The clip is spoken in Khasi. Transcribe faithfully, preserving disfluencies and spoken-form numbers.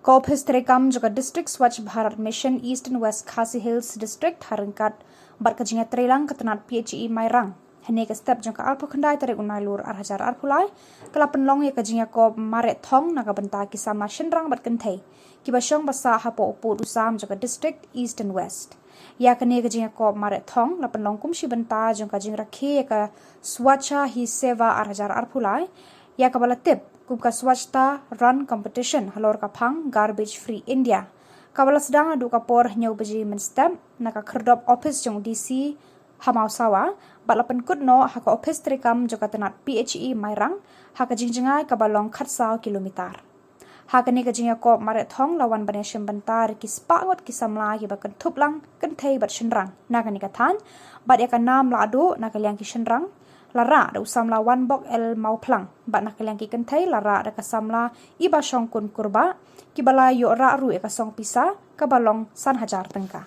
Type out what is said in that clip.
Ka ophis treikam jong ka District Swachh Bharat Mission East and West Khasi Hills District ha ryngkat bad ka jingïatreilang ka tnat P H E Mairang, hynne ka step jong ka arphew khyndai tarik u Nailur ar hajar arphew lai, ka la pynlong ïa ka jingïakob mareh thong na ka bynta ki samla shynrang bad kynthei kiba shong ba sah hapoh u pud u sam jong ka district East and West. Ïa kane ka jingïakob mareh thong la pynlong kum shi bynta jong ka jingrakhe ïa ka Swachha Hi Seva ar hajar arphew lai, ïa kaba la tip kum ka Swachhata Run Competition halor ka phang Garbage Free India, kaba la sdang naduh ka por hynñiew baje mynstep na ka khyrdop ophis jong u D C ha Mawsawa, bad la pynkut noh ha ka ophis treikam jong ka tnat P H E Mairang ha ka jingjngai kaba long khatsaw kilometer. Ha kane ka jingïakob mareh thong la wan ban ïashim bynta da ki spah ngut ki samla kiba kynthup lang kynthei bad shynrang na kane ka thaiñ, bad ïa ka nam lahduh na ka liang ki shynrang la rah da u samla Wanbok L Mawphlang, bad na ka liang ki kynthei la rah da ka samla Ibashongkun Kurbah, kiba la ïoh rah ruh ïa ka song pisa kaba long san hajar tyngka.